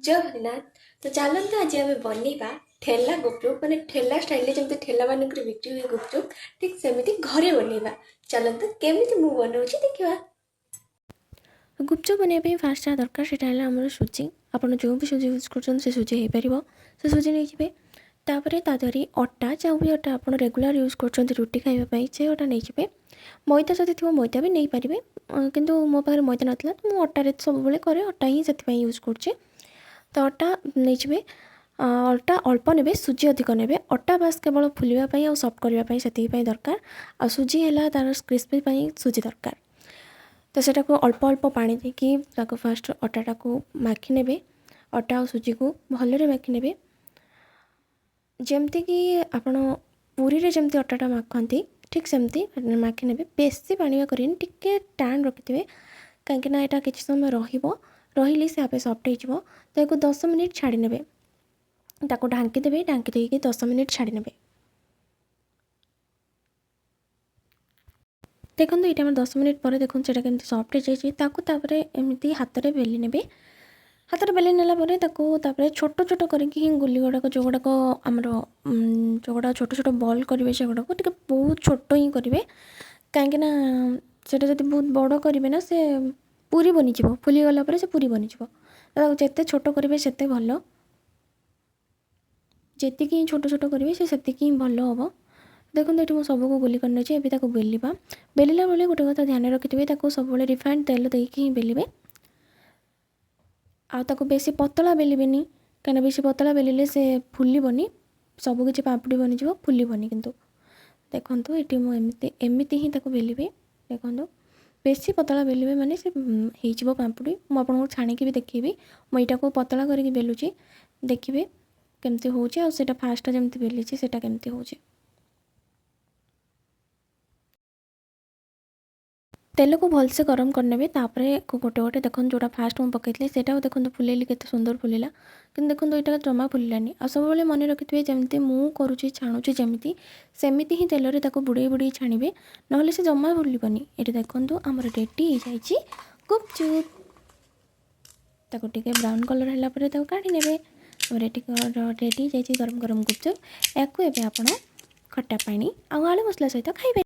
ଜଗନ୍ନାଥ। ତ ଚାଲନ୍ତୁ, ଆଜି ଆମେ ବନେଇବା ଠେଲା ଗୁପଚୁପ୍। ମାନେ ଠେଲା ଷ୍ଟାଇଲରେ, ଯେମିତି ଠେଲାମାନଙ୍କରେ ବିକ୍ରି ହୁଏ ଗୁପଚୁପ୍, ଠିକ୍ ସେମିତି ଘରେ ବନେଇବା। ଚାଲନ୍ତୁ, କେମିତି ମୁଁ ବନଉଛି ଦେଖିବା। ଗୁପଚୁପ୍ ବନେଇବା ପାଇଁ ଫାଷ୍ଟ ଯାହା ଦରକାର, ସେଇଟା ହେଲା ଆମର ସୁଜି। ଆପଣ ଯେଉଁ ବି ସୁଜି ୟୁଜ୍ କରୁଛନ୍ତି, ସେ ସୁଜି ହେଇପାରିବ। ସେ ସୁଜି ନେଇଯିବେ। ତାପରେ ତା ଦେହରେ ଅଟା, ଯେଉଁ ବି ଅଟା ଆପଣ ରେଗୁଲାର ୟୁଜ୍ କରୁଛନ୍ତି ରୁଟି ଖାଇବା ପାଇଁ, ସେ ଅଟା ନେଇଯିବେ। ମଇଦା ଯଦି ଥିବ, ମଇଦା ବି ନେଇପାରିବେ। କିନ୍ତୁ ମୋ ପାଖରେ ମଇଦା ନଥିଲା, ତ ମୁଁ ଅଟାରେ ସବୁବେଳେ କରେ, ଅଟା ହିଁ ସେଥିପାଇଁ ୟୁଜ୍ କରୁଛି। ତ ଅଟା ନେଇଯିବେ। ଅଟା ଅଳ୍ପ ନେବେ, ସୁଜି ଅଧିକ ନେବେ। ଅଟା ବାସ୍ କେବଳ ଫୁଲିବା ପାଇଁ ଆଉ ସଫ୍ଟ କରିବା ପାଇଁ, ସେତିକି ପାଇଁ ଦରକାର। ଆଉ ସୁଜି ହେଲା ତା'ର କ୍ରିସ୍ପି ପାଇଁ ସୁଜି ଦରକାର। ତ ସେଟାକୁ ଅଳ୍ପ ଅଳ୍ପ ପାଣି ଦେଇକି ତାକୁ ଫାଷ୍ଟ ଅଟାଟାକୁ ମାଖି ନେବେ। ଅଟା ଆଉ ସୁଜିକୁ ଭଲରେ ମାଖି ନେବେ, ଯେମିତିକି ଆପଣ ପୁରୀରେ ଯେମିତି ଅଟାଟା ମାଖନ୍ତି, ଠିକ୍ ସେମିତି ମାଖି ନେବେ। ବେଶୀ ପାଣିଆ କରିବେନି, ଟିକେ ଟାଣ ରଖିଥିବେ, କାହିଁକିନା ଏଇଟା କିଛି ସମୟ ରହିବ। ରହିଲେ ସେ ଆପେ ସଫ୍ଟ ହେଇଯିବ। ତ ଏହାକୁ 10 ମିନିଟ୍ ଛାଡ଼ି ନେବେ। ତାକୁ ଢାଙ୍କି ଦେବେ। ଢାଙ୍କି ଦେଇକି 10 ମିନିଟ୍ ଛାଡ଼ି ନେବେ। ଦେଖନ୍ତୁ, ଏଇଟା ଆମର 10 ମିନିଟ୍ ପରେ ଦେଖନ୍ତୁ, ସେଇଟା କେମିତି ସଫ୍ଟ ହେଇଯାଇଛି। ତାକୁ ତାପରେ ଏମିତି ହାତରେ ବେଲି ନେବେ। ହାତରେ ବେଲି ନେଲା ପରେ ତାକୁ ତାପରେ ଛୋଟ ଛୋଟ କରିକି ହିଁ ଗୁଲି ଗୁଡ଼ାକ, ଯେଉଁଗୁଡ଼ାକ ଆମର ଯେଉଁଗୁଡ଼ାକ ଛୋଟ ଛୋଟ ବଲ୍ କରିବେ, ସେଗୁଡ଼ାକୁ ଟିକେ ବହୁତ ଛୋଟ ହିଁ କରିବେ। କାହିଁକିନା ସେଇଟା ଯଦି ବହୁତ ବଡ଼ କରିବେ ନା, ସେ ପୁରୀ ବନିଯିବ। ଫୁଲିଗଲା ପରେ ସେ ପୁରୀ ବନିଯିବ। ତାକୁ ଯେତେ ଛୋଟ କରିବେ ସେତେ ଭଲ। ଯେତିକି ହିଁ ଛୋଟ ଛୋଟ କରିବେ, ସେ ସେତିକି ହିଁ ଭଲ ହେବ। ଦେଖନ୍ତୁ, ଏଠି ମୁଁ ସବୁକୁ ଗୁଲି କରିନେଇଛି। ଏବେ ତାକୁ ବେଲିବା। ବେଲିଲା ବେଳେ ଗୋଟେ କଥା ଧ୍ୟାନ ରଖିଥିବେ, ତାକୁ ସବୁବେଳେ ରିଫାଇଣ୍ଡ ତେଲ ଦେଇକି ହିଁ ବେଲିବେ। ଆଉ ତାକୁ ବେଶୀ ପତଳା ବେଲିବେନି, କାହିଁକିନା ବେଶୀ ପତଳା ବେଲିଲେ ସେ ଫୁଲିବନି, ସବୁକିଛି ପାମ୍ପୁଡ଼ି ବନିଯିବ, ଫୁଲିବନି। କିନ୍ତୁ ଦେଖନ୍ତୁ, ଏଠି ମୁଁ ଏମିତି ଏମିତି ହିଁ ତାକୁ ବେଲିବି। ଦେଖନ୍ତୁ, ବେଶୀ ପତଳା ବେଲିବେ ମାନେ ସେ ହେଇଯିବ ପାମ୍ପୁଡ଼ି। ମୁଁ ଆପଣଙ୍କୁ ଛାଣିକି ବି ଦେଖେଇବି। ମୁଁ ଏଇଟାକୁ ପତଳା କରିକି ବେଲୁଛି, ଦେଖିବେ କେମିତି ହେଉଛି, ଆଉ ସେଇଟା ଫାଷ୍ଟଟା ଯେମିତି ବେଲିଛି, ସେଇଟା କେମିତି ହେଉଛି। ତେଲକୁ ଭଲସେ ଗରମ କରିନେବେ। ତାପରେ ଗୋଟେ ଗୋଟେ, ଦେଖନ୍ତୁ, ଯେଉଁଟା ଫାଷ୍ଟ ମୁଁ ପକାଇଥିଲି, ସେଇଟାକୁ ଦେଖନ୍ତୁ, ଫୁଲେଇଲି, କେତେ ସୁନ୍ଦର ଫୁଲିଲା। କିନ୍ତୁ ଦେଖନ୍ତୁ, ଏଇଟା ଜମା ଫୁଲିଲାନି। ଆଉ ସବୁବେଳେ ମନେ ରଖିଥିବେ, ଯେମିତି ମୁଁ କରୁଛି, ଛାଣୁଛି ଯେମିତି, ସେମିତି ହିଁ ତେଲରେ ତାକୁ ବୁଡ଼େଇ ବୁଡ଼େଇ ଛାଣିବେ, ନହେଲେ ସେ ଜମା ଫୁଲିବନି। ଏଠି ଦେଖନ୍ତୁ, ଆମର ରେଡ଼ି ହେଇଯାଇଛି ଗୁପଚୁପ୍। ତାକୁ ଟିକେ ବ୍ରାଉନ୍ କଲର୍ ହେଲା ପରେ ତାକୁ କାଢ଼ି ନେବେ। ଆମର ଏଠି ରେଡ଼ି ହେଇଯାଇଛି ଗରମ ଗରମ ଗୁପଚୁପ୍। ଏହାକୁ ଏବେ ଆପଣ ଖଟା ପାଣି ଆଉ ଆଳୁ ମସଲା ସହିତ ଖାଇବେ।